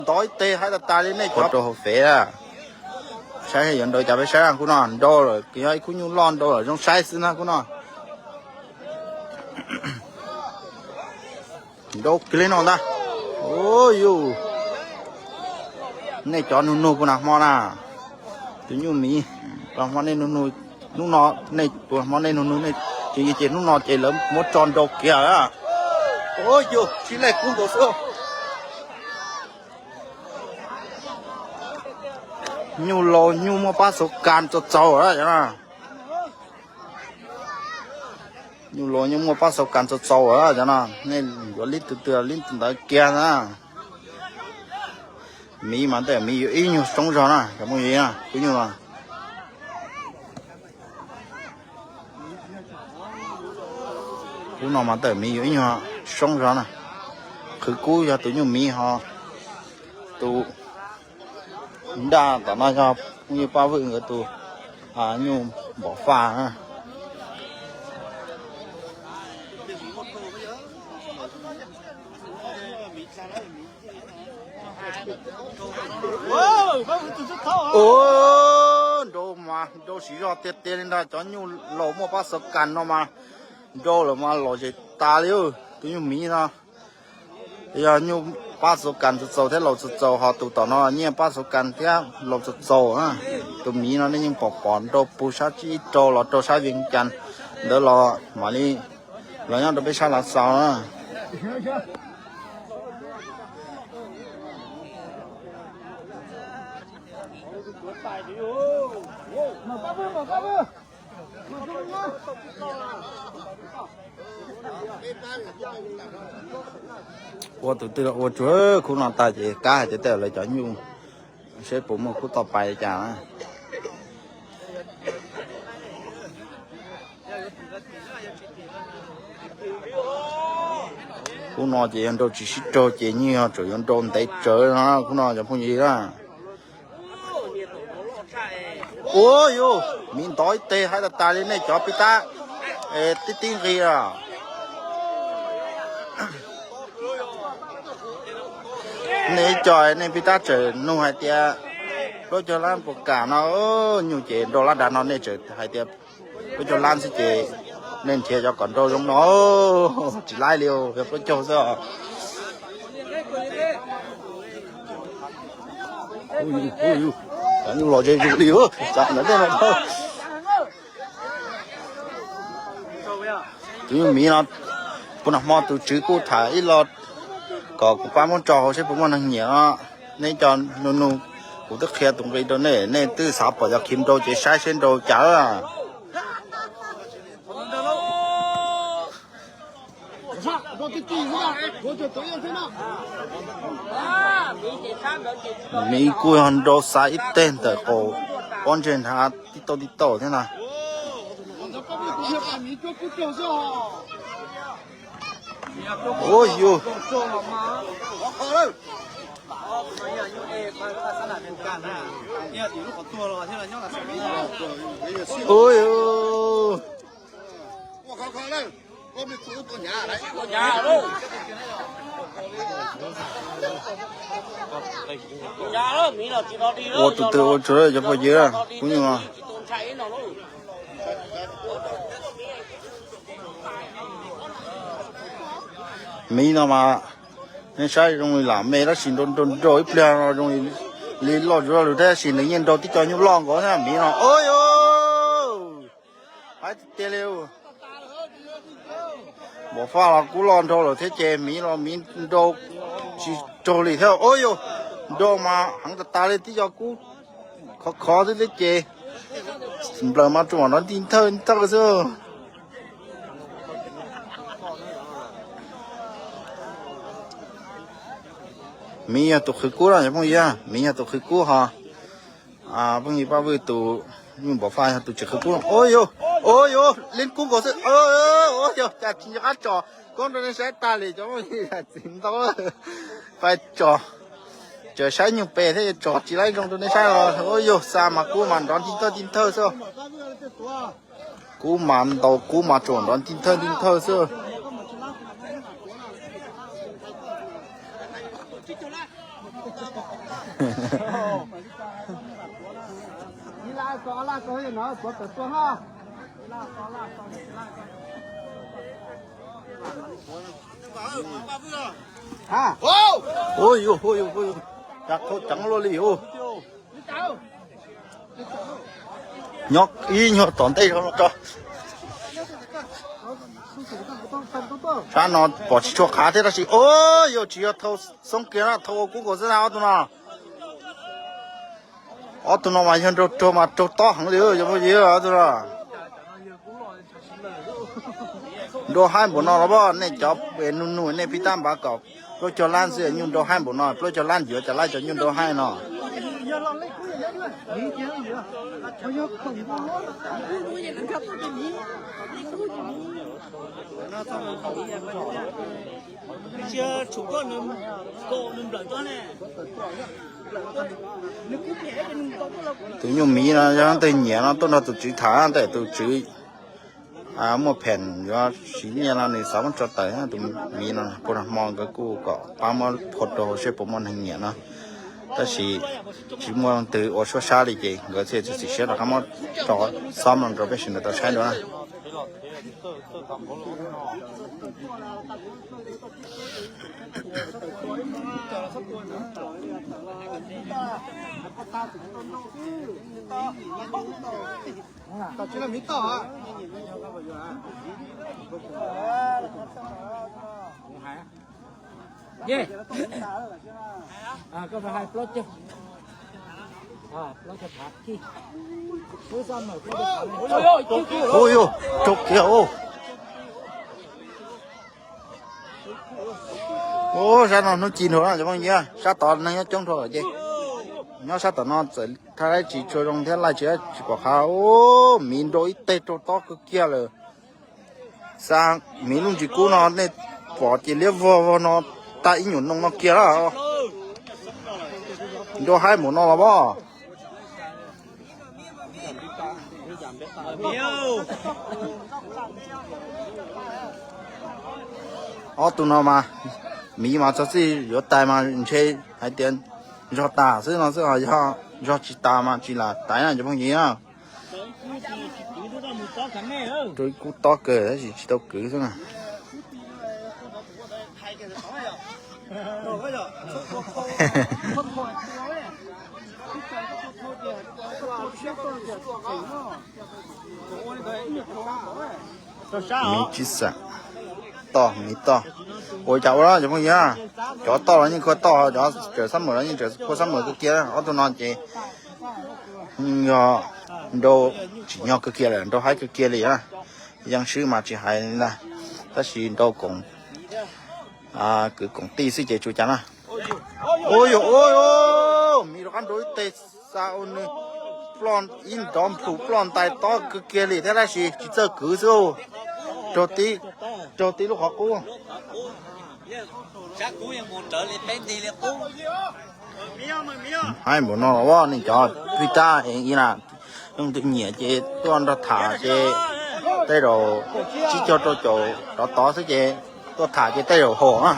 Ntov ib teg hais tas tas li nej cov rau hauv fem. Saib yuav nrau cas peb saib na, khub no nrau lawm, yog ib khub nyuj loj nrau lawm zoo saib xwb na khub no. Nrau kiag li no ntag. Yus, nej cov nug nug puas nag hmo na? Tus nyuj miv puas hmo nej nug nug, hnub no nej puas hmo nej nug nug, nej ces hnub no ces lawv muab tso nrau kiag. Yus, sib lej kub nkaus xwb. Nyuj laus nyuj muaj pab xauv kas txaus txaus. Nyuj laus nyuj muaj pab xauv kas txaus txaus cov no, nej yuav lib tus twg lib tus ntawd kiag na. Miv mas tej miv yuav ib nyuag soob zog na cov phooj ywg, khub nyuj no. Khub no mas tej miv yuav ib nyuag soob zog na. Qhwv kub yog tus nyuj miv ho tus nraj tom no yog phooj ywg Paj Vwj nkawd tus nyuj npom faj. Nrau mas nrau siv zog tiag tiag li ntag, cov nyuj laus muaj pab xauv kas no mas nrau lawm mas lom zem tas li. Tus nyuj miv no yog nyuj pab xauv kas txaus txaus thiab laus txaus txaus, ho tus tom no nyiaj pab xauv kas thiab laus txaus txaus. Tus miv no nej yeej pom pom nrau puag sab tsib rau los rau sab Vias Cas ntawd los mam li los nyob rau peb sab Lav Xaus na. Ua tus twg los ua tsuag, khub no tag ces kab hais tias tej lawv cov nyuj seb puas muaj khub toj pais li cas na. Khub no ces yog nrau tsis sib raug ces yeej yog tseem yuav nrau ntev tsawv no khub no cov phooj ywg na. Ua yus, miv ntov ib teg hais tas tas li nej cov pib tab tib tib nqis. Nej ib co nej pib tab tseem nug hais tias plaub caug lab puas kam no, nyuj ces nrau lab dav no nej tseem hais tias plaub caug lab xwb ces nej nrhiav cov kom nrau zoo no tsis laib li, yog plaub caug xwb. Cov nyuj los ze zus li, tsam ntawd tej no. Tus nyuj miv no, puag nag hmo tus tswv kuj tham ib lo kom kuv pab muab tso hauv seb puas muaj neeg nyiam no. Nej cov nug nug, kuv twb qhia tus nqi rau nej, nej twb xav pom cov khiv nrau ces saib seb nrau cas. Miv kuj yog nrau xa ib teg ntawm qaum pob ntseg nrad tib tauj tib tauj thiab na. Ua yus, ua yus. Ua tus twg ua tsuag cov phooj ywg, kuv nyuj. Miv no mas nej saib zoo li lam me tab sis nrau nrau nrau ib pliag no zoo li loj zuj lug thiab, tab sis nws yeej nrau tib co nyuj loj nkaus thiab miv no. Ua yus, haib tiag tiag li. Npom faj los kub loj nrau lawm thiab ces miv los miv nrau tsis raug li thiab. Ua yus, nrau mas heev tas tas li, tib co kub khov khov xwb thiab ces nplawm mas tsuas mam nrov nti nthawj nthawj xwb. Miv yog tus qhwv kub na cov phooj ywg, miv yog tus qhwv kub ho phooj ywg Paj Vwj tus nyuj npom faj yog tus tsis qhwv kub. Ua yus, ua yus, li kub nkaus xwb. Ua yus, cas tsis nco qab tso, koob rau nej saib tag li cov phooj ywg txiv ntau. Pais tso, tseem saib nyuj pes thiab tso tsis laib zoo rau nej saib os. Ua yus, xa mas kub mas nrov nti nthawj nti nthawj xwb. Kub mas ntaus kub mas tsuas nrov nti nthawj nti nthawj xwb. Ua yus, ua yus, ua yus, cas tau ceev luaj li os. Nyob ib nyuag tom ntej zog los tso. Sab no pom tsis tshua qhav thiab tab sis, o, yog tsis yog thau xoob kiag na, thau ua kub nkaus xwb na ob tug no. Ob tug no mas yog nraug raug mas raug tob heev li, yog muaj yig ob tug no. Nrau haib npaum no los nej cov nug nug nej pib tab npav kom plaub caug lab xwb nyuj nrau haib npaum no, plaub caug lab yuav cas laib cov nyuj nrau haib no. Tus nyuj miv no yog leej twg nyiam no tuaj nrog tus tswv tham, tab tus tswv muaj pheem yuav siv nyiaj no nws xav muab tso tawm. Tus miv no puag hmo nkawd kuj kom pab muab phua rau seb puas muaj neeg nyiam no, tab sis tsis muaj leej twg ua suab sab li ces nkawd thiaj txiav txim siab rov qab muab tso xob no rau peb sawv daws tau saib dua na. Ua yus, raug kiag os. Ua sab no hnub ci nrho na cov phooj ywg, sab tod neeg nyob coob nrho ces nyob sab tom no txawm thaij tsis tshua zoo thiab laij tsis tsis pom qhav. Ua miv nrau ib teg raug tob kawg kiag lawm. Xa miv lub ntsis kub no nej pom ces liab vog vog no tag ib nyuam noo no kiag na. Nrau haib npaum no los as. Ob tug no mas miv mas txog txij yuav tais mas ntshe hais tias zog tas xwb no xwb, yog zog tsis tas mas tsis lam tais na cov phooj ywg na. Rau ib kub tob kawg tab sis tsis tau kwv xwb na. Miv tsis xam, toj miv toj. Ua cas ua los cov phooj ywg, cov toj los yeej khuaj toj, cov tseem xab mem los yeej tseem khuaj xab mem kawg kiag. Ob tug no ces yog nrau tsim nyog kawg kiag lawm, nrau haib kawg kiag li. Yeej swb mas tsis hais li ntag, tab sis nrau koom, kwv koom tij xwb ces tsis ua cas na. Ua yus, ua, miv rov qab nrau ib teg xa ua nws ploj ib nrov nplhum ploj ntais tob kawg kiag li thiab tab sis tsis txawj kwv xwb. Raug tib, raug tib lub qhov qub. Haib npaum no los nej cov plig tab ev ib na, leej twg nyiam ces tuaj nrog tham ces tej zaum tsib caug rau caum rov tod xwb ces tuaj tham ces tej zaum haum na.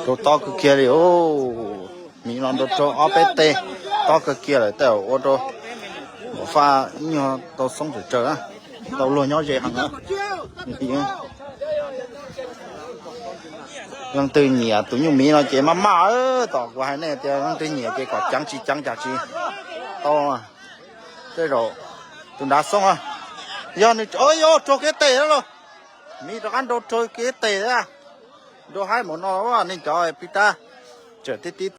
Raug tob kawg kiag li os. Miv no nrau raug ob peb teg tob kawg kiag lawm tej zaum ua rau Npam Faj ib nyuag tau xoob tsawm tsawg na, tau luag nyob ze heev na. Leej twg nyiam tus nyuj miv no ces maj maj, tom kuv hais nej tias leej twg nyiam ces kom ceev tsis ceev cas tsis tau. Tej zaum tus nrad xoob, yog nws, yog raug kev tes lawm, miv rov qab nrau raug kev tes thiab. Nrau haib npaum no, nej cov plig tab, tseem tib tib